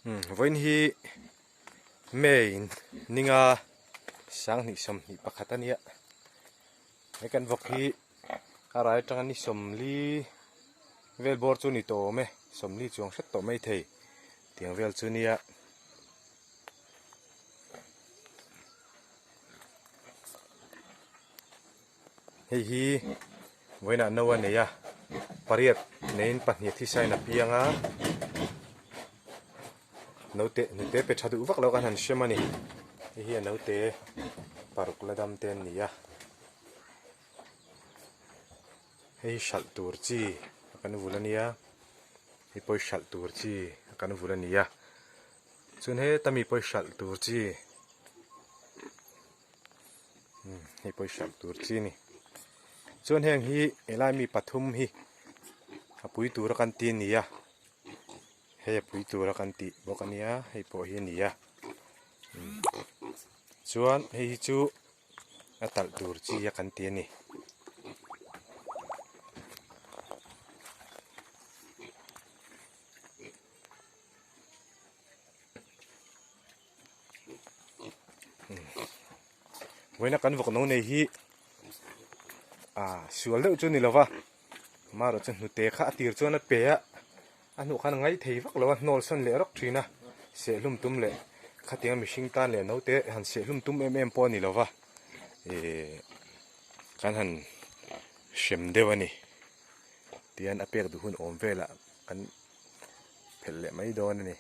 Vawiin hi May ninga sanghnih 21 a nia he kan vawk hi a rai atanga ni 40 vel bawr chu a ni tawh awm e 40 chuang hret tawh mai thei tiang vel chu nia. Hei hi vawiinah no a nei a, pariat neiin pahnih thisain a piang a, naute hnute pe tha duh vak lo khan han hrem a ni, hei hi a naute paruk la dam te an ni a, hei hi hralh tur chi a kan vul a nia, hei pawh hi hralh tur chi a kan vul a ni a, chuan heta mi pawh hi hralh tur chi. Hei pawh hi hralh tur chi a ni chuan heng hi helai mi pathum hi a pui tura kan ti a ni a hei a pui tura kan tih bawk a nia hei pawh hi a ni a chuan hei hi chu a talh tur chi a kan ti a ni. Vawiina kan vawk no nei hi ah sual deuh chu a ni lo va amaherawh chu hnute kha a tir chuan a pe a a hnuh khan a ngaih thei vak lo a hnawl sawn leh rawk thin a sehlum tum leh khatiang mihring tan leh naute han sehlum tum em em pawh a ni lo va ihh kan han hrem deuh a ni tihian a pek duh hun awm velah kan phelh leh mai dawn a ni.